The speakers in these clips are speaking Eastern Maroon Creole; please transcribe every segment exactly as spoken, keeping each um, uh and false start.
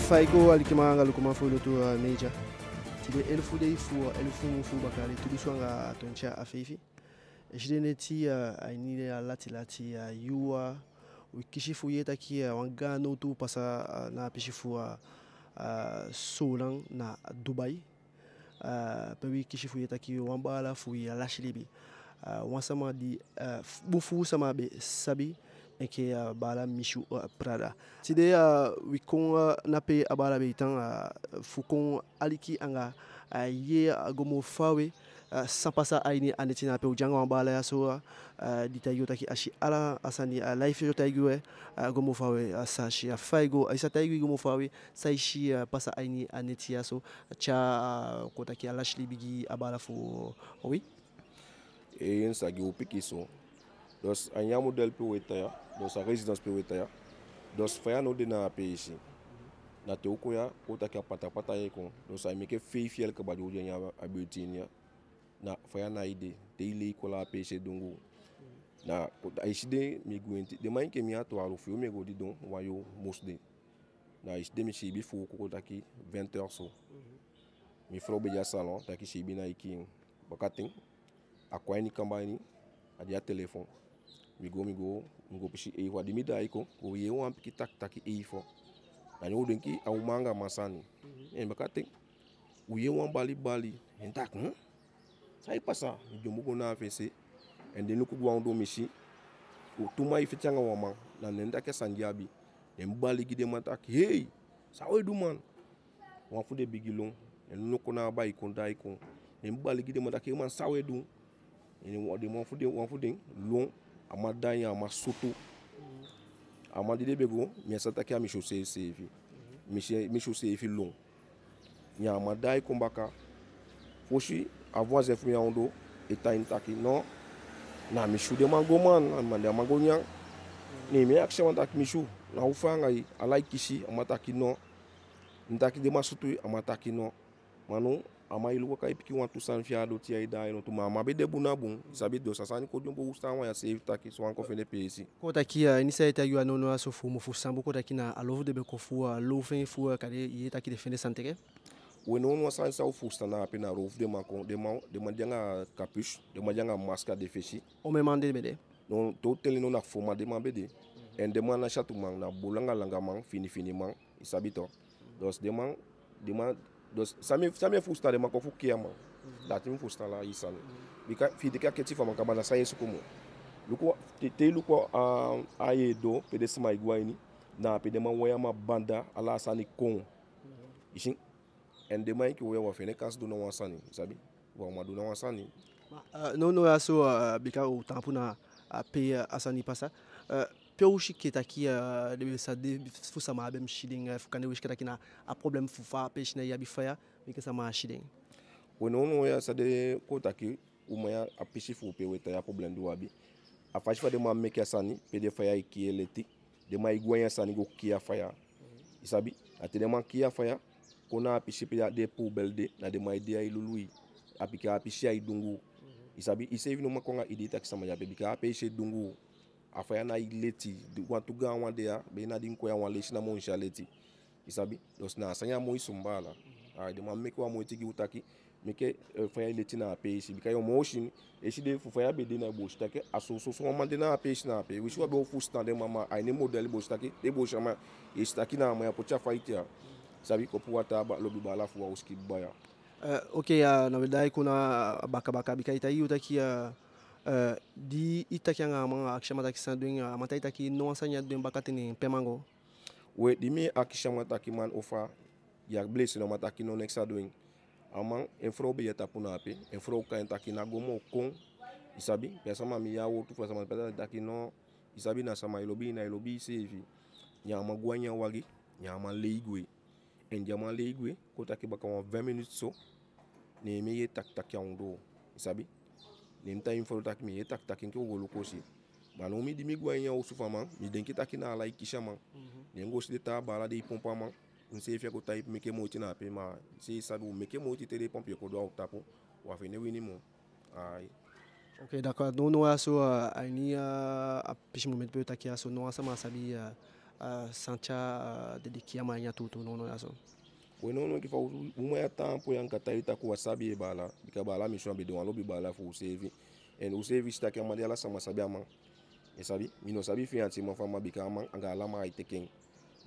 Fa i go, alikiman anga lukuman fu Lotu, eh, Media. Tide elufu dei fu, eh, elufu mun fu bakaa dei tu dunsu anga twenti a feifi. Eside neti, eh, a ini a lati lati, eh, yuu, eh, wi kisi fu yee taki, eh, wan gaan nowtu pasa, eh, na a pisi fu, eh, eh, Soolan na Dubai. Eh, pe wi kisi fu yee taki wan baala fu wi a lasi libi. Eh, wan sama di, eh, f-, bun fuu sama be sabi enke, eh, baala Michou, eh, Prada. Tide, eh, wi kon, eh, na pe a baala be e tan, eh, fu kon aliki anga, eh, yee, eh, go moo faawe, eh, san pasa a ini a neti. Na pe u de anga wan baala ya so, eh, di taigi u taki a si ala a sani, eh, live, yo taigi u, eh, go moo faawe, eh, san a si, eh, fa i go, eh, i sa taigi u go moo faawe san i si, eh, pasa a ini a neti ya so, tyai, eh, kon taki a lasi libi gi a baala fu wi. Ee, mi sa gi u piki so. Dus a ini a model pe u e tan ya, dus a résidence pe u e tan ya, dus faya no de na a peesi. Na te u kon ya, kon taki a patapata e kon. Dus ai meke feifi yali kaba di u de a ini a, a building ya. Na faya nái de, te i lei kon ala a peesi e dunguu. Na, a i si den, mi gwenti, den man enke mi a twalufu yuu, mi e go didon wan yuu, mosi de. Na i si den, mi siibi fuuku kon taki vingt heures so. Mi frow be de a salon, taki siibi nái kiin. Bakaten, a kon a ini kamba ini, a de a telefon. Mi go, mi go, mi go pisi eifo. A di mi daai kon, u yee wan pikin taki taki eifo. Na u denki a uman anga man sani. En bakaten, u yee wan bali bali. En taki, hmm? San e pasa? Mi dyombo go na a fesi. En den luku go a ondoo, mi si tu man e feti anga wan man. Na den taki a sani di a abi. Den bali gi den man taki, hei, san u e du man? Wan fu den bigi lon. En lon kon na a bai kon daai kon. Den bali gi den man taki, hei man, san u e du? En den wan fu den, wan fu den lon, a man daai, a man sutu. A man di den be go, mi á sa taki a Michou seefi seefi. Mi si Michou seefi lon. Ne a man daai kon baka. Fosi a voisin fu mi a ondoo e tan, en taki, non, na Michou den man go man, na a man den a man go nyan. Ne mi akisi a man taki, Michou, na u fa anga i, ala i kisi? A man taki non. Mi taki den man sutu i? A man taki non. Ma now, a man e luku baka e piki wantu sani fi en a doti ya e daai lontu, ma a man be de bun a bun, i sabi. Dus a sani kon dyombo, u sa wan ya seefi taki so wan kon fende peesi. Kon taki, eh, ini san e taigi u a nownow ya so fu u mu fusutan bun, kon taki na a lowfu den be kon fu, eh, lowfu en fu, eh, kande i yee taki den fende sani teke. We, nownow a sani san u fusutan na ape na lowfu den man kon, den man, den man de anga capuche, den man de anga maska den fesi. Omen man den be de? Non, te u teli now na fo man den man be de. En den man ná syatu man, na bun langa langa man, fini fini man, i sabi to. Dus den man, den man, dus san mi, san mi e fusutan, den man kon fu kii a man. Dati mi fusutan ala i sani. Bika fi i teke a keti fu a man kaba, na san i e suku moo? Luku, te, te i luku a, a yee doo pe den sama e go a ini, na ape den man wai a man banda, ala a sani kon. I si? En den man enke u ya, u á fende kansi du ná wan sani, i sabi. U á man du ná wan sani. Ma, eh, nownow ya so, eh, bika u taampu na, eh, pe, eh, a sani pasa, eh, pe u si enke taki, eh, den be sa de fu sama á be mu si den, eh, fu kande u si enke taki na a problème fu fa a peesi ná e abi faya meke sama á si den. We, nownow ya san de, kon taki, u man ya, a pisi fu u pe u e tan ya, problème di u abi, a fasi fa den man meke a sani, pe den faya e kii e leti, den man e go a ini a sani go kii a faya. I sabi, a te den man kii a faya, kon na a pisi pe den poubelle de, na den man e de ya e lulu i. A piki a pisi ya e dunguu. I sabi, i seefi no man kon anga idei taki sama de ape, bika a peesi e dunguu. A faya nái leti, wantu gaanwan de ya, be na di mi kon ya wan leisi namo mi si a leti. I sabi, dus na a sani ya moo i sumba ala. Ai, den man meke wan moiti gi u taki, meke, eh, faya e leti na a peesi, bika yu á moo si, eside fu faya be de na i bo si taki a so so so wan man de na a peesi na ape. Wi si, u á be o fusutan den man, ma a ini modèle i bo si taki, den bo si a man, i si taki na a man ya poti a faiti ya. Sabi, kon puu a taa lobi baala fu u a u sikin baya. Eh, oke, ya, na u e daai kon na baka baka, bika i taigi u taki, eh, eh, di i taki anga a man, akisi a man taki san du en, a man taigi i taki no wan sani á du en, bakaten pe a man go? We, di mi akisi a man taki, man, o fa yu á blessé? No, a man taki no, neks á du en. A man, en frow be de a tapu na ape, en frow kai en taki ná go moo, kon. I sabi, pe a sama, mi yee a wowtu fu a sama, pe a taki no, i sabi, na sama i lobi, na i lobi iseefi. Ne a man go a ini a wagi, ne a man lei gwe. En di a man lei gwe, kon taki baka wan vingt minutes so, ne mi e yee taki taki a ondoo, i sabi. Ne mi taigi mi frow taki mi e yee taki taki, enke u go luku si. Ma now mi, di mi go a ini a osu fu a man, mi denki taki na ala e kisi a man. Ne mi go si den taa baala den e pompu a man. Miseefi á go tan e meke moiti na ape, ma i seefi sabi, u meke moiti te den pompier kon doo a u tapu, u á fende wini moo. Ai. Oke, d'accord. Nownow ya so, eh, a ini, eh, a pisi moment pe u e taki ya so, no wan sama á sabi, eh, A sani tyai a dede kii a man ya tuutuu nownow ya so. We nownow enke fa u, u man ya taampu ya, mi kan taigi i taki u á sabi e baala, bika baala, mi si wan, be de wan lobi baala fu useefi. En useefi si taki a man de, ala sama sabi a man. I sabi, mi no sabi fiyantiman fu a man, bika a man anga ala man ai teke en.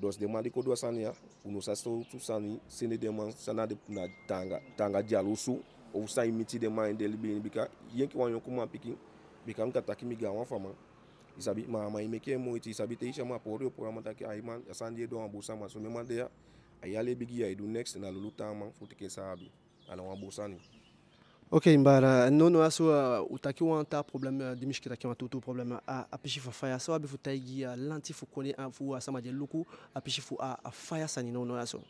Dus den man di kon du a sani ya, u no sa sowtu sani sende den man, san na den, na taanga, taanga dyalusu, ofu san e miti den man ini den libi ini, bika yu enke wan yonkuman pikin, bika mi kan taki mi gaanwan fu a man. I sabi, ma a man e meke en moiti, i sabi, te i si a man poli opo a man taki, ai man, a sani di i e du a wan bun sani, ma somen man de ya, a yali e bigin, ya e du neks, na lulu taa man fu teke san a abi. A ná wan bun sani. Ok, mi baala, nownow ya so, a, u taki wan taa problème, a, di mi si enke taki wan tuutuu problème, a, a pisi fu a faya. San u abi fu taigi a lanti fu koni, a, fu a sama di e luku a pisi fu a, a faya sani nownow ya so?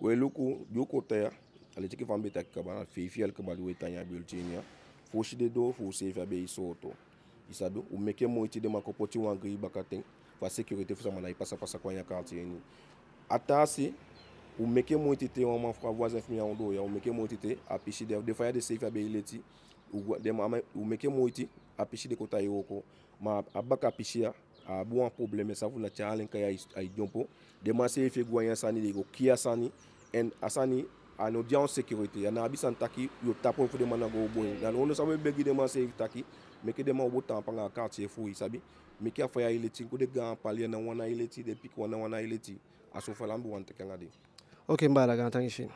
We luku, di u kon tan ya, a leti enke fa mi be taki kaba, na feifi yali kaba di u e tan ya, a bulletin ya. Fosi den doo fu useefi á be e sooto. I sabi, u meke moiti den man kon poti wan gei bakaten fu a sécurité fu sama ná e pasa pasa kon a ini a quartier ini. A taa se, u meke moiti te, wan man fu a voisin fu mi a ondoo ya, u meke moiti te a pisi de, den faya de seefi á be e leti. U go, den man, u meke moiti a pisi de kon tan e wooko. Ma a baka pisi ya, a abi wan problème, san fu na te alen kai ai, ai dyonpo. Den man seefi e go a ini a sani, den go kii a sani. En a sani, a no de a wan sécurité. A ná abi sani taki yu o tapu en fu den man ná go opo en. Na nownow san u e begi den man seefi taki, meke den man opo taampu anga a quartier fu u, i sabi. Meke a faya e leti, enke den gaan pali ya, na wan na e leti, den pikin wan na wan na e leti. A so fa a be wani teke anga den. Ok, mi baala, gaantangi fi i.